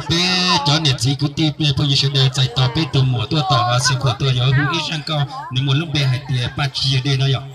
Peb cov niam txiv kwv tij phooj ywg sawv daws txais tos peb tus muam tuaj tom Xeev Khuam tuaj yog hu ib zaj nkauj nws muaj lub npe hais tias Paj Tsig Yawg Dej no yom.